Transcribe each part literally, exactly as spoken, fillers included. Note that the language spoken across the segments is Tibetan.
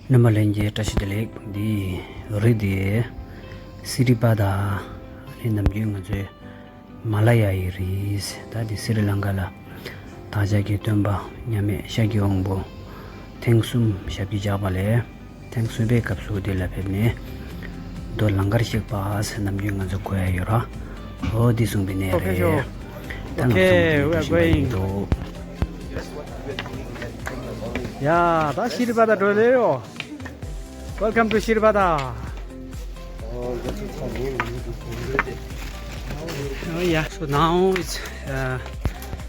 རྣམ་པ་ལྷན་རྒྱས་བཀྲ་ཤིས་བདེ་ལེགས། འདི་རི་དེ་སི་རི་པ་ད། ཨ་ནི་ནམ་རྒྱུན་ང་ཚོའི་མ་ལ་ཡ་ཡི་རི། ད་འདི་སི་རི་ལང་ཀ་ལ་བདག་ཅག་གི་སྟོན་པ་མཉམ་མེད་ཤཱཀྱའི་དབང་པོ་ཐེངས་གསུམ་ཞབས་ཀྱིས་བཅགས་པ་ལས། ཐེངས་གསུམ་པའི་སྐབས་སུ་འདི་ལ་ཕེབས་ནས་རྡོ་ལང་ཀར་གཤེགས་པ་ཟེར་ནམ་རྒྱུན་ང་ཚོ་གོ་ཡ་ཡོད་ར། འོ་འདི་གསུངས་པའི་གནས་རེད། ད་ང་ཚོ་okay, we are མདུན་དུ་ཕྱིན་པ་ཡིན་འདུག་ཡ་ད་ཤི་རི་པ་ད་འགྲོ་ལེ་ཡོ། Welcome to Shiribada. Oh yeah, so now it's uh,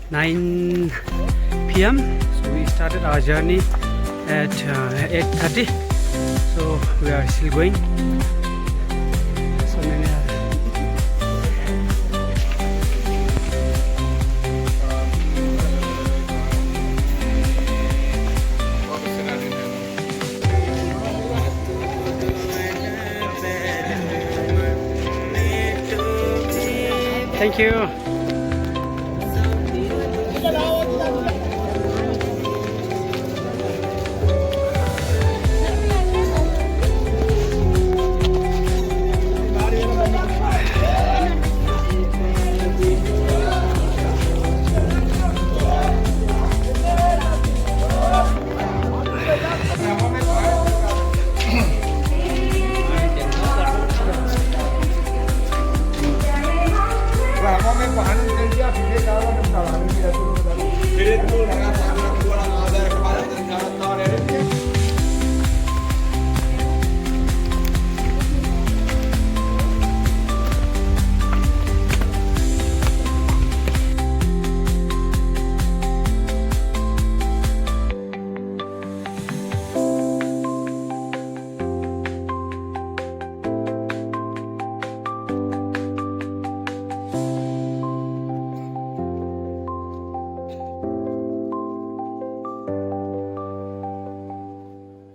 nine p m. So we started our journey at uh, eight thirty. So we are still going. So many are Thank you.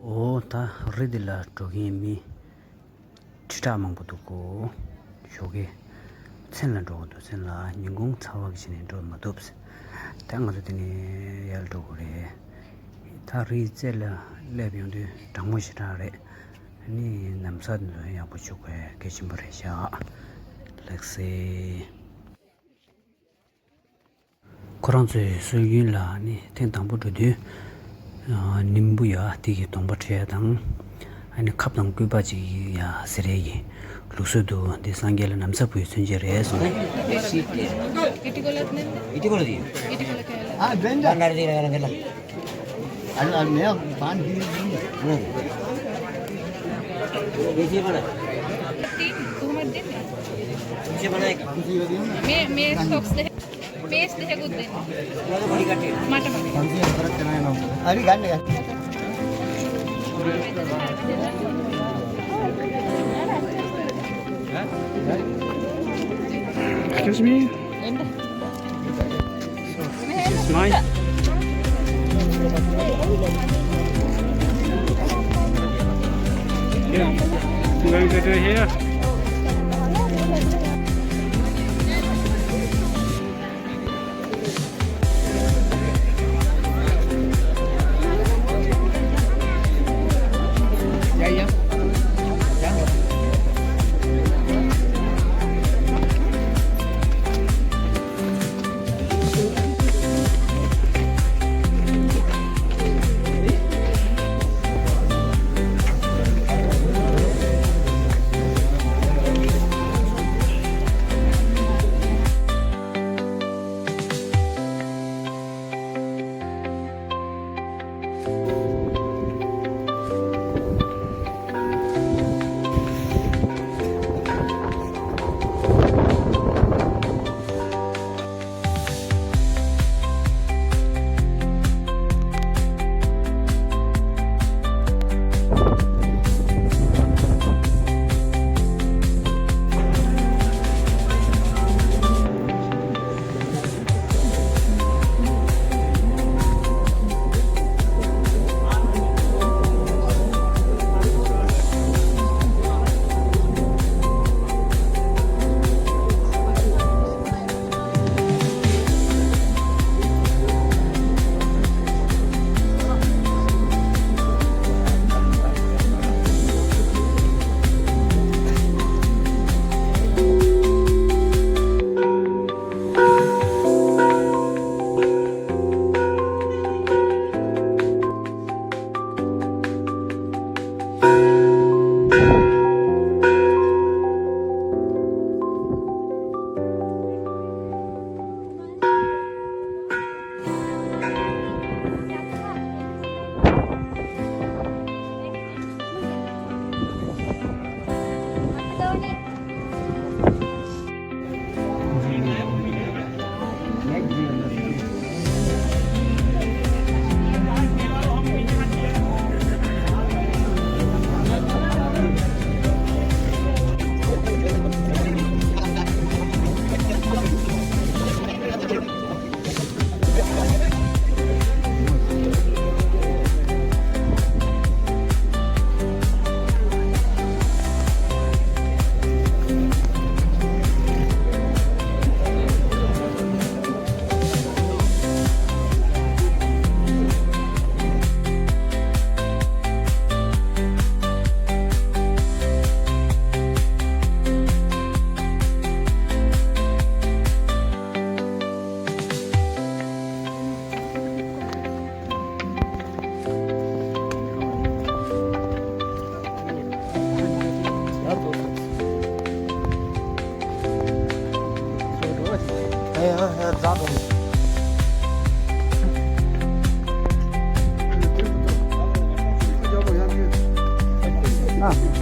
འོ་ད་རི་འདི་ལ་འགྲོ་མཁན་མི་ཁྲི་ཕྲག་མང་པོ་འདུག་གོ། ཞོགས་ཀས་མཚན་ལ་འགྲོ་དགོས་འདུག་མཚན་ལ་ཉིན་གུང་ཚ་བ་གི་ཆ་ནས་འགྲོ་མ་ཐུབ། ད་ང་ཚོ་དེ་ནས་ཡར་འགྲོ་དགོས་རེད། ད་རིའི་རྩེ་ལ་སླེབས་ཡོང་དུས་གྲང་མོ་ཞེ་དྲག་རེད། ཨ་ནི་ན་བཟའ་འདི་ཚོ་ཡག་པོ་བྱུག་དགོས་གལ་ཆེན་པོ་རེད་ཤག་ལགས་སེ། ཁོ་རང་ཚོའི་སྲོལ་རྒྱུན་ལ་ནི་ཐེངས་དང་པོ་འགྲོ་དུས། ཨ་ནིམ་བུ་ཡ་དེ་གི་གདོང་པ་འཁྲུད་ཡ་དང་། ཨ་ནི་ཁབ་དང་སྐུད་པ་ཅིག་ཡ་ཟེར་ཡ་གི་ལུགས་སྲོལ་འདུག་འདི་སངས་རྒྱས་ལ་ན་བཟའ་ཕུལ་བའི་མཚོན་བྱེད་རེད་གསུངས། ཨ་ནི་ཨ་ནི་མེ་ཡ་བན་དི་ཡ། ये बना है। ये बना है। मैं, मैं शौक से पेस्ट है गुड दिन। टमाटर। अभी गाने का। Excuse me. So, this is mine. Yeah, I'm going to do it here. ཨ།